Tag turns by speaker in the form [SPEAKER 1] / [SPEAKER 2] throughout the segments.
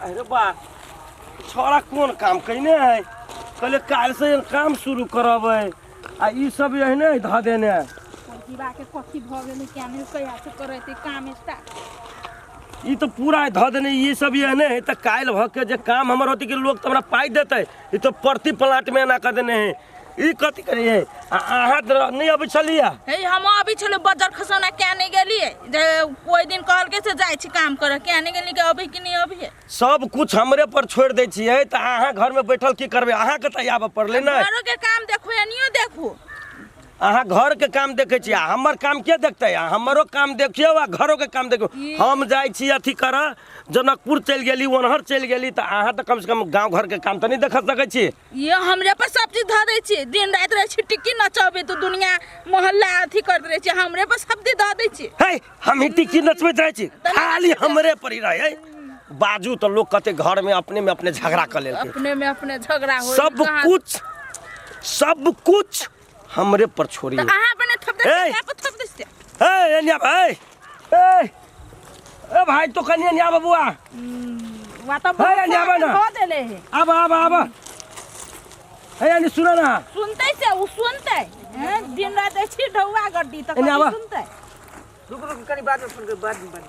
[SPEAKER 1] अरे बा छोड़ा कोन काम कइने है कहले काल्हि से काम शुरू करबै आ ई सब एहने धऽ देने।
[SPEAKER 2] जीवा के कथी भऽ गेलै क्या नहीं कहिया से करैते काम स्टार्ट।
[SPEAKER 1] ई तो पूरा धऽ देने ई सब एहने है तऽ काल्हि भऽ के जे काम हमर होतै कि लोग तऽ हमरा पाइ देतै। ई तो प्रति प्लाट में एना कऽ देने है। ई कथी करियै आ अहाँ नहि अबै छलियै?
[SPEAKER 2] हे हम अबै छलियै बजार खसौना क्या नहीं गेलियै जे ओहि दिन कहलकै से जाइ छी काम करऽ क्या नहीं गेलियै कि अबै कि नहि अबियै।
[SPEAKER 1] सब कुछ हमरे पर छोड़ि दै छियै तऽ अहाँ घरमे बैठल की करबै? अहाँके तऽ आबऽ पड़लै ने।
[SPEAKER 2] घरोके काम देखू एनियो देखू।
[SPEAKER 1] अहाँ घरके काम देखै छी आ हमर काम के देखतै? आ हमरो काम देखियौ आ घरोके काम देखियौ। हम जाइ छी अथी करऽ जनकपुर चलि गेली ओनहर चलि गेली तऽ अहाँ तऽ कमसँ कम गाँव घरके काम तऽ नहि देख सकै छी।
[SPEAKER 2] ये हमरे पर सब चीज धऽ दै छी दिन राति रहै छी टिक्की नचबै तऽ दुनिया मोहल्ला अथी करैत रहै छी हमरे पर सब चीज धऽ दै छी।
[SPEAKER 1] हे हम ही टिक्की नचबैत रहै छी खाली हमरे पर ही रहै। बाजू तऽ लोक कते घरमे अपने में अपने झगड़ा कऽ लेलकै।
[SPEAKER 2] अपने में अपने झगड़ा हो
[SPEAKER 1] सब कुछ सब कुछ हमरे पर छोड़ी।
[SPEAKER 2] अहाँ अपने थप दे आप थप दे।
[SPEAKER 1] ए एनिया भाई ए ए भाई तो कनी एनिया बबुआ
[SPEAKER 2] वा त
[SPEAKER 1] एनिया बा ना
[SPEAKER 2] हो देले हे।
[SPEAKER 1] आब आब आब ए एनी सुन ना।
[SPEAKER 2] सुनतै से उ सुनतै हैं दिन रात अछि ढौआ गड्डी त कथी सुनतै।
[SPEAKER 3] रुक रुक कनी बाद में फोन कर बाद में।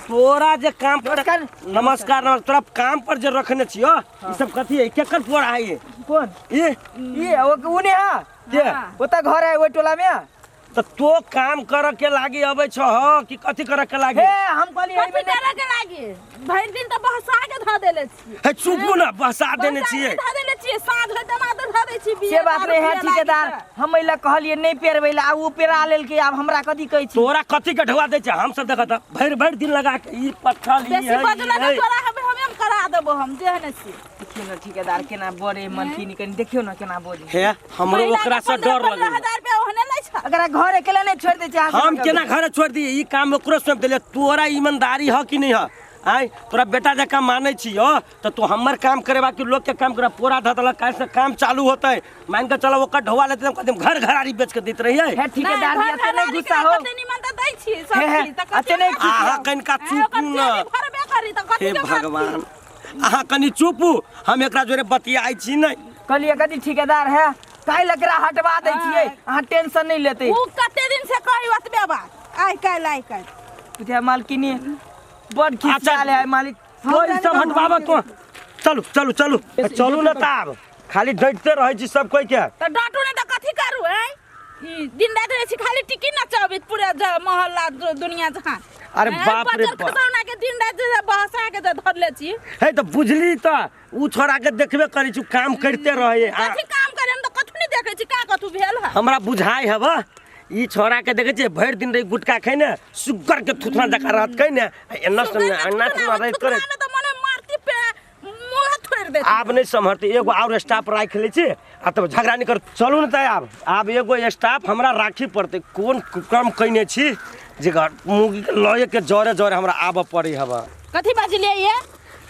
[SPEAKER 1] तोरा जे काम पर नमस्कार नमस्कार तोरा काम पर जे रखने छियो ई सब कथी है? केकर पोरा है ये?
[SPEAKER 3] कौन
[SPEAKER 1] ये
[SPEAKER 3] ये ओ उने है
[SPEAKER 1] के
[SPEAKER 3] ओता घर है ओइ टोला में।
[SPEAKER 1] त तो काम कर के लागी अबै छह कि कथी कर के लागी?
[SPEAKER 3] हे हम कहली
[SPEAKER 2] कथी करे के लागी भरि दिन त बहसा के धऽ देले छी।
[SPEAKER 1] हे चुपू ना बहसा देने छियै
[SPEAKER 2] धऽ देले छियै साँझ होइत मात्र धऽ दै छी।
[SPEAKER 3] से बात नहीं है ठेकेदार हम एला कहलियै नहीं पेरबै ला उ पेरा लेलकै आब हमरा कथी कहै छी?
[SPEAKER 1] तोरा कथी के ढौआ दै छै? हम सब देखत भरि भरि दिन लगा के ई पत्थर ई
[SPEAKER 2] बेसी बजला त तोरा हम करा देबो हम जेहने छी।
[SPEAKER 3] देखियौ न ठेकेदार केना बड़े मलकिनी कनी देखियौ न केना बोले।
[SPEAKER 1] हे हमरो ओकरा से डर लगै।
[SPEAKER 2] 15,000 रुपया ओहने लै छ।
[SPEAKER 3] अगर घर अकेला नहीं छोड़ दै छै
[SPEAKER 1] हम केना घर छोड़ दिए? ई काम ओकरो सौंप देलियै। तोरा ईमानदारी ह कि नहीं ह? आय तोरा बेटा जकाँ मानै छियो तऽ तू हमर काम करेबा कि लोग के काम करेबा? पोरा धऽ देलक काल्हि से काम चालू होतै मान के चलो ओकर ढौआ लेतै हम कहतै घर घरारी बेच के दैत रहियै।
[SPEAKER 3] हे ठेकेदार जी एते नहि गुस्सा हो।
[SPEAKER 1] अहाँ कनिका चुपू न। हे भगवान अहाँ कनि चुपू हम एकरा जोरे बतियाइ छी नहि।
[SPEAKER 3] कहलियै कथी ठेकेदार है काल्हि एकरा हटवा दै छियै अहाँ टेंशन नहि लेतै।
[SPEAKER 2] उ कते दिन से कही ओतबे बात आइ काल्हि आइ काल्हि।
[SPEAKER 3] बुझा मालकिनी बड़ खिसियाल है मालिक।
[SPEAKER 1] तो ई सब हटवाबऽ तो चलू चलू चलू चलू न ताब खाली डटते रहै छी सब कोइ के।
[SPEAKER 2] तऽ डांटू नहि तऽ कथी करू? ऐ ई दिन राति रहै छी खाली टिकी नचबैत पूरा मोहल्ला दुनिया जहाँ।
[SPEAKER 1] अरे बाप रे बाप
[SPEAKER 2] खसौना के दिन राति बहसा के धरले छी।
[SPEAKER 1] हे तऽ बुझली तऽ उ छोड़ा के देखबे करै छी काम करते रहै।
[SPEAKER 2] कथी काम करे हम तऽ कथू नहि देखै छी का कथू भेल है।
[SPEAKER 1] हमरा बुझाइ हब ई छोड़ा के देखै छियै भरि दिन रही गुटका खैने सुग्गर के थुथना जकाँ रहत खैने एना एना रहत करे आब नहि सम्हरतै। एगो और स्टाफ राखि लै छी आ तब झगड़ा नहि कर। चलू ने तऽ आब आब एगो स्टाफ हमरा राखी पड़तै। कोन काम कयने छी जे घर मुर्गीके लए के जरे जरे हमरा आबऽ पड़ै हब।
[SPEAKER 2] कथी बजलियै ये?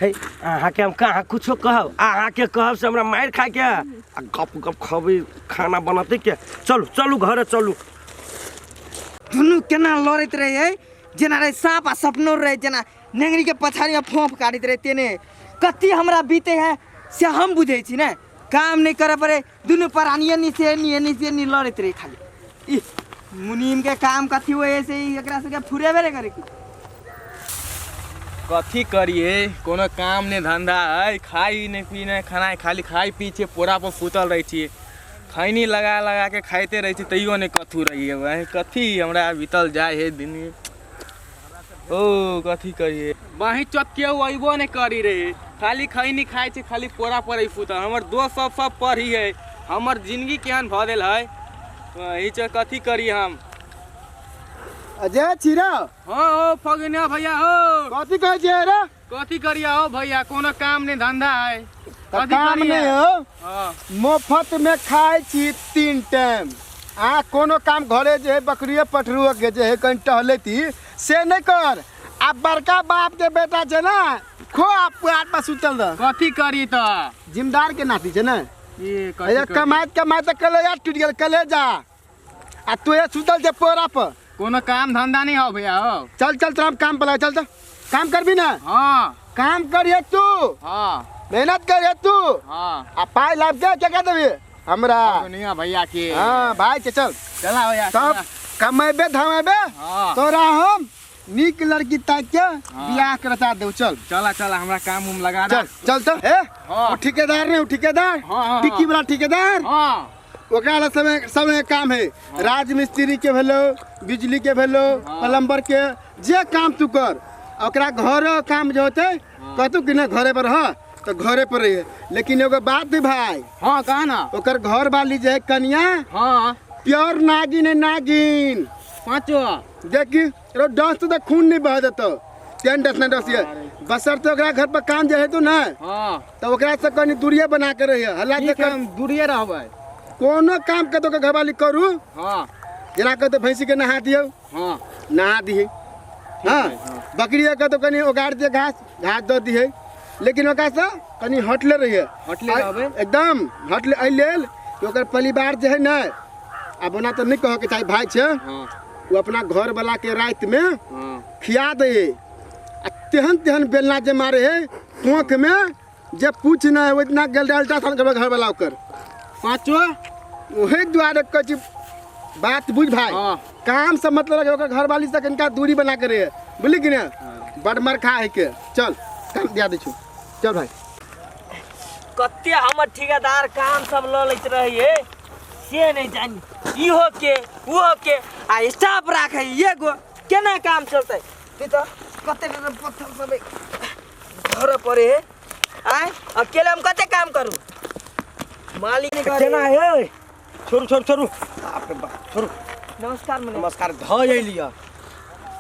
[SPEAKER 1] हे अहाँके हम कहाँ कुछो कहब? अहाँके कहब से हमरा मारि खाइके आ गप गप खबै खाना बनतै के। चलू चलू घरे चलू।
[SPEAKER 3] दुनू केना लड़ैत रहै जेना रहै साँप आ सपनो रहै जेना नेंगरी के पछाड़ी में फोंफ काटैत रहै तेने कथी हमरा बीते है से हम बुझै छी ने। काम नहीं करे पड़े दुनू प्राणी एनी से एनी एनी से एनी लड़ैत रहै खाली। ई मुनीम के काम कथी होइ से एकरा सबके फुरेबे नहि करे।
[SPEAKER 4] कथी करिए कोनो काम नहीं धंधा है खाई नहीं पी नहीं खाना खाली खाई पी छियै पोरा पर सुतल रहै छियै खैनी लगा लगा के खाइते रहै छी तैयो नहि कथू रहियै वही कथी हमरा बीतल जाइ है दिन। ओ कथी करिए वहीं चौक केओ अयबो नहि करी रहे खाली खैनी खाइ छै खाली पोरा पर ही सुतल। हमर दोस्त सब सब पढ़ी है हमर जिंदगी केहन भऽ गेल है वही चौक कथी करी हम।
[SPEAKER 5] अजय छिरा।
[SPEAKER 4] हाँ हो फगनिया भैया हो।
[SPEAKER 5] कथी कहै छियै रे?
[SPEAKER 4] कथी करिया हो भैया कोनो काम नहीं धंधा है।
[SPEAKER 5] काम नहीं हो मुफ्त में खाइ छी 3 टाइम आ कोनो काम घरे जे है बकरिए पठरुआ के जे है कहीं टहलेती से नहीं कर। आ बड़का बाप के बेटा छै ना खो आप आत्मा सुतल रह।
[SPEAKER 4] कथी करी त
[SPEAKER 5] जिम्मेदार के नाती छै ना कमाइत कमाइत कलेजा टूटि गेल कलेजा आ तू सुतल छै पोरा पर।
[SPEAKER 4] कोनो काम धंधा नहीं हो भैया हो।
[SPEAKER 5] चल चल तोरा काम पर चल चल काम करबी ना?
[SPEAKER 4] हाँ।
[SPEAKER 5] काम करिए तू।
[SPEAKER 4] हाँ।
[SPEAKER 5] मेहनत करिए तू।
[SPEAKER 4] हाँ।
[SPEAKER 5] आ पाई लाभ के क्या क्या देबी हमरा?
[SPEAKER 4] दुनिया भैया के।
[SPEAKER 5] हाँ भाई के चल।
[SPEAKER 4] चला भैया।
[SPEAKER 5] तब कमेबे धमेबे।
[SPEAKER 4] हाँ।
[SPEAKER 5] तोरा हम नीक लड़की ताक के बियाह करता देऊ। चल
[SPEAKER 4] चला चला, हमरा काम उम लगा
[SPEAKER 5] चल चल तो ए
[SPEAKER 4] हाँ।
[SPEAKER 5] वो ठेकेदार ने, वो ठेकेदार।
[SPEAKER 4] हाँ, हाँ,
[SPEAKER 5] टिक्की वाला ठेकेदार।
[SPEAKER 4] हाँ।
[SPEAKER 5] ओकरा ला समय समय काम है। राजमिस्त्री के भेलो, बिजली के भेलो, प्लम्बर के, जे काम तू कर। ओकरा घर काम जे होते कहतू कि ना घरे पर रह तो घरे पर रहिए। लेकिन एगो बात है भाई।
[SPEAKER 4] हाँ कहा ना।
[SPEAKER 5] ओकर घर वाली जे है कनिया।
[SPEAKER 4] हाँ।
[SPEAKER 5] प्योर नागिन है, नागिन।
[SPEAKER 4] पाँचो
[SPEAKER 5] देखी रो डस तो खून नहीं बह देतो, तेन डस ना डस ये बसर तो ओकरा घर पर काम जे है तो ना।
[SPEAKER 4] हाँ।
[SPEAKER 5] तो ओकरा से कनी दूरिये बना के रहिए। हल्ला से
[SPEAKER 4] ठीक है, हम दूरिये रहबै।
[SPEAKER 5] कोनो काम के तो घर वाली करू।
[SPEAKER 4] हाँ।
[SPEAKER 5] जेना कहते भैंसी के नहा दियौ।
[SPEAKER 4] हाँ।
[SPEAKER 5] नहा दिहे। हाँ। बकरी के तो कनी ओगाड़ दिए, घास घास दऽ दिहे। लेकिन ओकरा से कनी हटले रहिए।
[SPEAKER 4] हटले रहबै?
[SPEAKER 5] एकदम हटले। एहि लेल कि ओकर परिवार जे है ना, आब ओना तऽ नहि कहऽके चाही भाई छै।
[SPEAKER 4] हाँ।
[SPEAKER 5] ओ अपना घर वाला के राति में
[SPEAKER 4] हाँ।
[SPEAKER 5] खिया दे आ तेहन तेहन बेलना जे मारे है कोख में जे पूछ ना है, इतना गेल अल्ट्रासाउंड करबै घर वाला ओकर।
[SPEAKER 4] पाँचो
[SPEAKER 5] ओहे दुआरे कहै छी बात बुझ भाई।
[SPEAKER 4] हाँ।
[SPEAKER 5] काम से मतलब रखे ओकर घर वाली से कनिका दूरी बना के रहे, बुझली कि ना? बड़ मरखा है के। चल काम दिया दै छु, चल भाई।
[SPEAKER 3] कते हमर ठेकेदार काम सब लऽ लैत रहिए से नहीं जानी, इहो के उहो के आ स्टाफ राखे एगो, केना काम चलतै? ते तऽ कते पत्थर सब घर पड़े है। आय अकेले हम कते काम करू? मालिक ने
[SPEAKER 1] केना है? छोड़ू छोड़ू छोड़ू, बाप रे बाप, छोड़ू।
[SPEAKER 3] नमस्कार मने।
[SPEAKER 1] नमस्कार। धऽ अयलियै।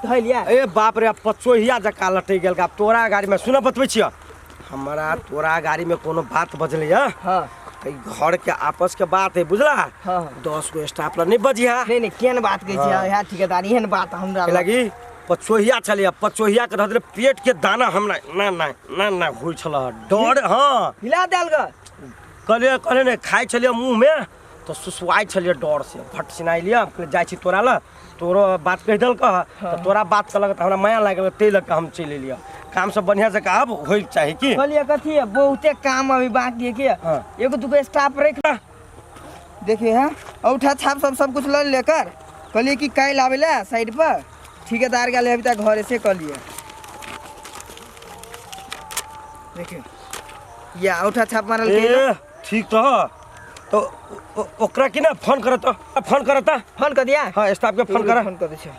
[SPEAKER 3] धैलिया?
[SPEAKER 1] ए बाप रे, पचोहिया जकाँ लटकि गेल। आब तोरा गाड़ी में सुन बतबै छियह, हमरा तोरा गाड़ी में कोनो बात बजलै हँ।
[SPEAKER 3] हाँ।
[SPEAKER 1] तऽ घर के आपस के बात है, बुझला?
[SPEAKER 3] हाँ।
[SPEAKER 1] 10 गो स्टाफ ला नहीं बजिहा।
[SPEAKER 3] नहीं नहीं, केहन बात कहै छियै यहाँ ठेकेदार, एहन बात हमरा
[SPEAKER 1] लगी पचोहिया छलियै, पचोहिया के धऽ पेट के दाना हमरा ना ना ना ना होइ छल डर। हाँ।
[SPEAKER 3] हिला देल ग।
[SPEAKER 1] कहलियै कहलियै ने खाइ छलियै मुँह में तऽ सुसुआइ छलियै डर से। फट सिनाइ लिअ, हम जाइ छी तोरा लग, तोरो बात कहि देलक तऽ तोरा बात कहलक तऽ हमरा माया लागल, ताहि लऽ कऽ हम चलि एलियै। काम सब बढ़िआँ से आब होइके चाही की।
[SPEAKER 3] कहलियै कथी है, बहुते काम अभी बाकी है कि।
[SPEAKER 1] हाँ।
[SPEAKER 3] एगो दूगो स्टाफ रख देखिए। हाँ औठा छाप सब सब कुछ लऽ लेकर कहलियै कि काल्हि आबै लए साइड पर ठेकेदार गेल अभी तक घरे से। कहलियै देखियौ या औठा छाप मारल।
[SPEAKER 1] ए ठीक तो तो ओकरा की ना फोन करत, फोन करत।
[SPEAKER 3] फोन कर दिया।
[SPEAKER 1] हाँ स्टाफ के फोन कर।
[SPEAKER 3] फोन कर दै छियै।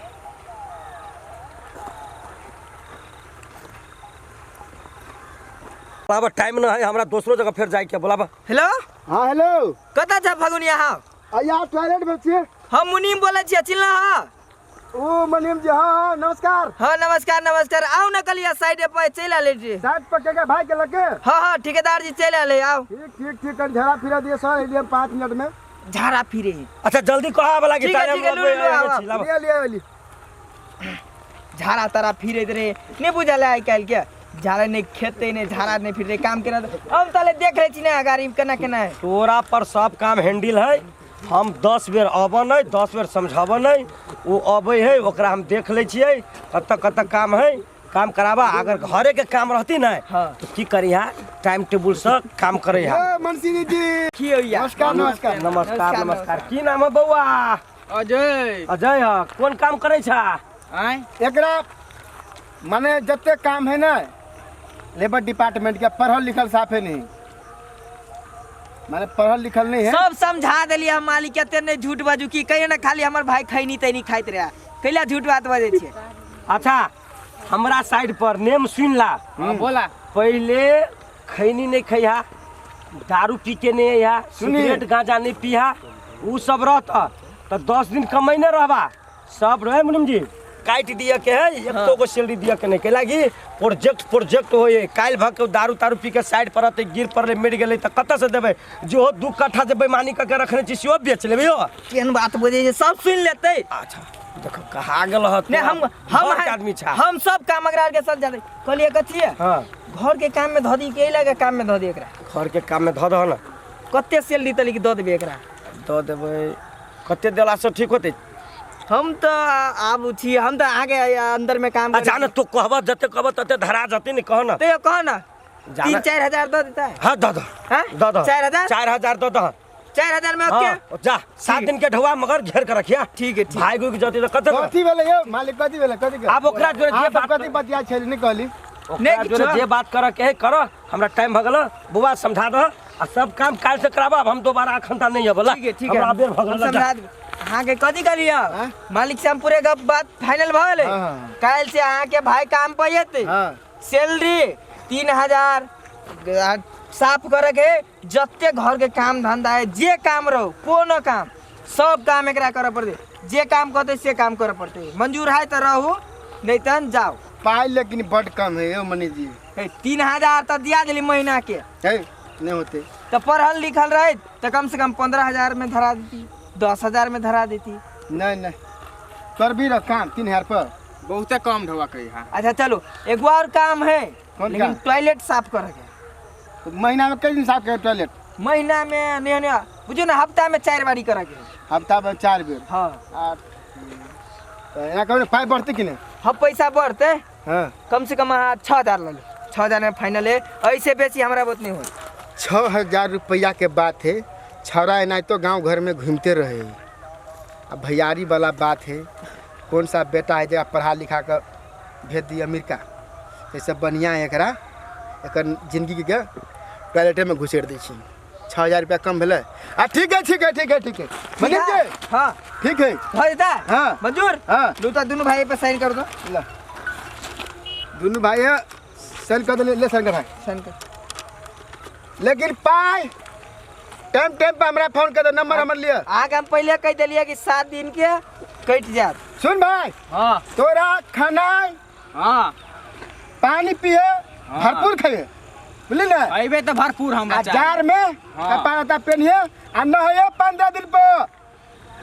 [SPEAKER 1] बोलाबा, टाइम न है हमरा, दोसरो जगह फेर जाइके। बोलाबा।
[SPEAKER 3] हेलो।
[SPEAKER 5] हाँ हेलो।
[SPEAKER 3] कतऽ छ फगुनिया? हाँ
[SPEAKER 5] यहाँ टॉयलेट में छियै।
[SPEAKER 3] हम मुनीम बोलै छियै, चिन्हल? हाँ
[SPEAKER 5] ओ मनीम जी, हाँ हाँ नमस्कार।
[SPEAKER 3] हाँ नमस्कार नमस्कार। आउ न कलिया साइड पर चलि आयल जी।
[SPEAKER 5] साइड पर के भाई के लगे?
[SPEAKER 3] हाँ हाँ ठेकेदार जी चलि आयल, आउ।
[SPEAKER 5] ठीक ठीक ठीक, कनी झाड़ा फिरा दिए सर, एलियै 5 मिनट में।
[SPEAKER 3] झाड़ा फिरे?
[SPEAKER 1] अच्छा जल्दी कहा वाला कि
[SPEAKER 3] ठीक है, ठीक है, लू, लू, आउ, आउ।
[SPEAKER 5] लिया लिया लिया।
[SPEAKER 3] झाड़ा तारा फिरैत रहे, नहीं बुझल आइ काल्हि के झाड़ा नहीं खेतै नहीं झाड़ा नहीं फिरतै काम केना। हम तले देख लै छी ने गाड़ी केना केना है।
[SPEAKER 1] तोरा पर सब काम हैंडल है। हम 10 बेर अबऽ नहीं, 10 बेर समझाबऽ नहीं, ओ अबै है ओकरा हम देख लै छियै कतऽ कतऽ काम है, काम कराबा। अगर घरे के काम रहती ना।
[SPEAKER 3] हाँ।
[SPEAKER 1] तो की करी हा, टाइम टेबुल से काम करे हा।
[SPEAKER 5] मनसी जी
[SPEAKER 3] की होइया?
[SPEAKER 5] नमस्कार नमस्कार।
[SPEAKER 1] नमस्कार नमस्कार। की नाम है बौआ?
[SPEAKER 4] अजय।
[SPEAKER 1] अजय है। कोन काम करै छा?
[SPEAKER 4] आय
[SPEAKER 5] एकरा माने जते काम है ना लेबर डिपार्टमेंट के, पढ़ल लिखल साफे नहीं, माने पढ़ल लिखल नहीं है।
[SPEAKER 3] सब समझा देलियै हम मालिक के, नहीं झूठ बाजू की कहियो ना, खाली हमर भाई खैनी तैनी खाइत रहे, कैला झूठ बात बजै छियै?
[SPEAKER 1] अच्छा हमरा साइड पर नेम सुन ला।
[SPEAKER 4] हाँ बोला।
[SPEAKER 1] पहले खैनी नहीं खैहा, दारू पी के नहीं अइहा, सिगरेट गांजा नहीं पीहा, उ सब रहता तो 10 दिन कमैने रहबा। सब रहे मुनिम जी काटि दिया के है, एको गो सैलरी दिया के नहीं। कैला कि प्रोजेक्ट प्रोजेक्ट होए, काल्हि भऽ के दारू तारू पी के साइड पर रहतै, गिर पड़लै मरि गेलै तऽ कतऽ से देबै? जो 2 कट्ठा जे बेईमानी कऽ के रखने छी सेहो बेच लेबै यौ।
[SPEAKER 3] केहन बात बजै छै, सब सुनि लेतै।
[SPEAKER 1] अच्छा देखो कहा गेल हत
[SPEAKER 3] नहीं हम
[SPEAKER 1] आदमी छा।
[SPEAKER 3] हम सब काम अगरा के सब जाते। कहलियै कथी है?
[SPEAKER 1] हाँ।
[SPEAKER 3] घर के काम में धऽ दी के लगे काम में धऽ दी एकरा?
[SPEAKER 1] घर के काम में धऽ दह ना।
[SPEAKER 3] कते सैलरी तली के दऽ देबै एकरा?
[SPEAKER 1] दऽ देबै कते देला से ठीक होतै?
[SPEAKER 3] हम तो आबू छी, हम तो आगे अंदर में काम
[SPEAKER 1] आ जाना तो कहब जते कहब तते धरा जते नहीं कह ना।
[SPEAKER 3] तो कह ना 3-4 हजार दो देता है।
[SPEAKER 1] हाँ दो दो। दो दो। 4,000? 4,000 दो दो।
[SPEAKER 3] 4,000 में ओके?
[SPEAKER 1] जा 7 दिन के ढुआ मगर घेर कर रखिया।
[SPEAKER 3] ठीक है
[SPEAKER 1] भाई गुई जते तो कते
[SPEAKER 5] कथी भेलै यौ मालिक, कथी भेलै कथी?
[SPEAKER 1] आब ओकरा जोरे जे बात
[SPEAKER 5] कथी बतिया छै नहीं कहली
[SPEAKER 1] नहीं जोरे जे बात कर के कर, हमरा टाइम भ गेल बुआ समझा दो आ सब काम काल से कराबा, अब हम दोबारा अखन नहीं अबला।
[SPEAKER 3] ठीक है ठीक है
[SPEAKER 1] हमरा बेर भ गेल।
[SPEAKER 3] समझा दे अहाँ के कथी कहलियै मालिक से हम पूरे गप बात फाइनल भ गेलै। काल्हि से अहाँ के भाई काम पर एतै, सैलरी 3,000 साफ करे के जते घर के काम धंधा है जे काम रहो कोनो काम सब काम एकरा करे पड़ते, जे काम कहते से काम करे पड़ते। मंजूर है तो रहू नहीं तन जाओ।
[SPEAKER 5] पाई लेकिन बड कम है यो मनीष जी।
[SPEAKER 3] 3,000 तो दिया दिली महीना के
[SPEAKER 5] है नहीं होते
[SPEAKER 3] तो पढ़ल लिखल रहे तो कम से कम 15,000 में धरा देती, 10,000 में धरा देती।
[SPEAKER 5] नहीं नहीं कर भी रह काम 3,000 पर
[SPEAKER 4] बहुते कम ढोवा कही। हाँ
[SPEAKER 3] अच्छा चलो एगो और काम है, लेकिन टॉयलेट साफ करे के।
[SPEAKER 5] तो महीना में कई दिन साफ करे टॉयलेट?
[SPEAKER 3] महीना में नहीं नहीं बुझो ना हफ्ता में 4 बारी करे के।
[SPEAKER 5] हफ्ता में 4 बेर?
[SPEAKER 3] हाँ।
[SPEAKER 5] तो यहाँ कहो पाई बढ़ते कि नहीं?
[SPEAKER 3] हाँ पैसा बढ़ते।
[SPEAKER 5] हाँ
[SPEAKER 3] कम से कम अहाँ 6,000 ले लो, 6,000 में फाइनल है, ऐसे बेची हमारा बहुत नहीं हो।
[SPEAKER 5] 6,000 रुपया के बात है, छौड़ा एना तो गाँव घर में घूमते रहे। अब भैयारी वाला बात है, कौन सा बेटा है जगह पढ़ा लिखा कर भेज दी अमेरिका, सब बढ़िया है एकरा एकर जिंदगी के टॉयलेटे में घुसेड़ दै छी। 6,000 रुपया कम भेलै। आ ठीक है ठीक है ठीक है ठीक है मनीष जी।
[SPEAKER 3] हाँ
[SPEAKER 5] ठीक है
[SPEAKER 3] हो जेता।
[SPEAKER 5] हाँ
[SPEAKER 3] मंजूर।
[SPEAKER 5] हाँ
[SPEAKER 3] लू तो दोनों भाई पे साइन कर दो।
[SPEAKER 5] ला दोनों भाई साइन कर दो, ले साइन कर भाई
[SPEAKER 3] साइन कर।
[SPEAKER 5] लेकिन पाई टाइम टाइम पर हमरा फोन कर दो, नंबर हमर लिया।
[SPEAKER 3] आगे हम पहले कह दिलिए कि 7 दिन के कट जात।
[SPEAKER 5] सुन भाई।
[SPEAKER 4] हाँ
[SPEAKER 5] तोरा खाना
[SPEAKER 4] हाँ
[SPEAKER 5] पानी पिए भरपूर खाइए बुझली ना?
[SPEAKER 4] अबे तो भरपूर हम
[SPEAKER 5] बच्चा जार में कपड़ा लत्ता पहनिए आ नहाइए 15 दिन पर।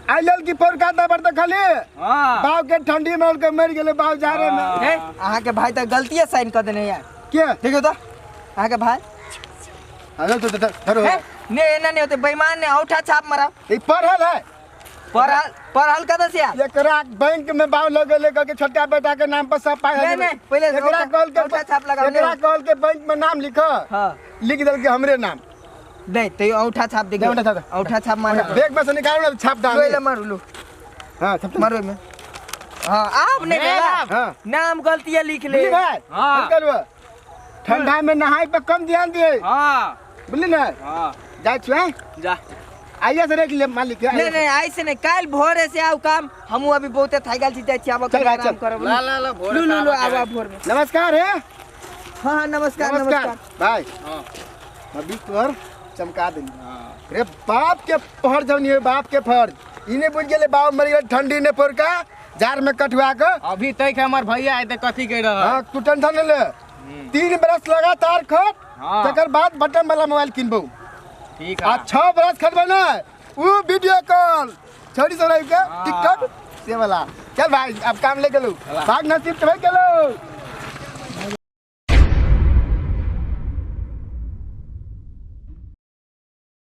[SPEAKER 5] आई लेल की पोरका दबर तो खाली बाव के ठंडी में के मर गेले बाव जारे में।
[SPEAKER 3] ए अहाँ के भाई तो गलती साइन कर देने यार।
[SPEAKER 5] के
[SPEAKER 3] ठीक हो तो अहाँ के भाई
[SPEAKER 5] अरे तो धरो
[SPEAKER 3] ने एना नहीं होते बेईमान ने औठा छाप मारा।
[SPEAKER 5] ई पढ़ल है
[SPEAKER 3] पढ़ल पढ़ल कत से यार?
[SPEAKER 5] एकरा बैंक में बाव लगेले के छोटा बेटा के नाम पर सब पाई।
[SPEAKER 3] नहीं नहीं पहले
[SPEAKER 5] एकरा कहल के
[SPEAKER 3] औठा छाप लगाओ,
[SPEAKER 5] एकरा कहल के बैंक में नाम लिख।
[SPEAKER 3] हां
[SPEAKER 5] लिख दल के हमरे नाम
[SPEAKER 3] नहीं तो औठा छाप दे, औठा छाप मारो
[SPEAKER 5] बैग में से निकालो ना छाप डाल
[SPEAKER 3] ले मारू लो।
[SPEAKER 5] हां छाप
[SPEAKER 3] मारो में। हां आप नहीं देला नाम गलती है लिख ले
[SPEAKER 5] भाई। हां करबो ठंडा में नहाई पर कम ध्यान दिए।
[SPEAKER 4] हां
[SPEAKER 5] बुझली ना?
[SPEAKER 4] हां
[SPEAKER 5] जाय छु
[SPEAKER 4] जा
[SPEAKER 5] आइए से रख ले मालिक।
[SPEAKER 3] नहीं नहीं ऐसे नहीं काल भोरे से आओ काम, हमू अभी बहुते थाक गेल छी जाय छी आब आराम करब।
[SPEAKER 4] ला ला ला भोरे
[SPEAKER 3] लू लू लू आब भोर में।
[SPEAKER 5] नमस्कार है।
[SPEAKER 3] हां हां नमस्कार नमस्कार
[SPEAKER 5] भाई।
[SPEAKER 4] हां
[SPEAKER 5] अभी तोर चमका देनी। रे बाप के फर्ज जौन है, बाप के फर्ज इने बुझ गेले बाप मर गेल ठंडी ने पोरका जार में कटुआ के
[SPEAKER 4] अभी तक हमर भैया आए त कथी कह रहा।
[SPEAKER 5] हां तू टेंशन न ले, 3 बरस लगातार खट तकर बाद बटन वाला मोबाइल किनबौ।
[SPEAKER 4] ठीक है
[SPEAKER 5] आ 6 बरस खटबै ना उ वीडियो कॉल छोड़ी छोड़ी के टिकटॉक से वाला। चल भाई अब काम ले गेलू, भाग नसीब तो भाई गेलू।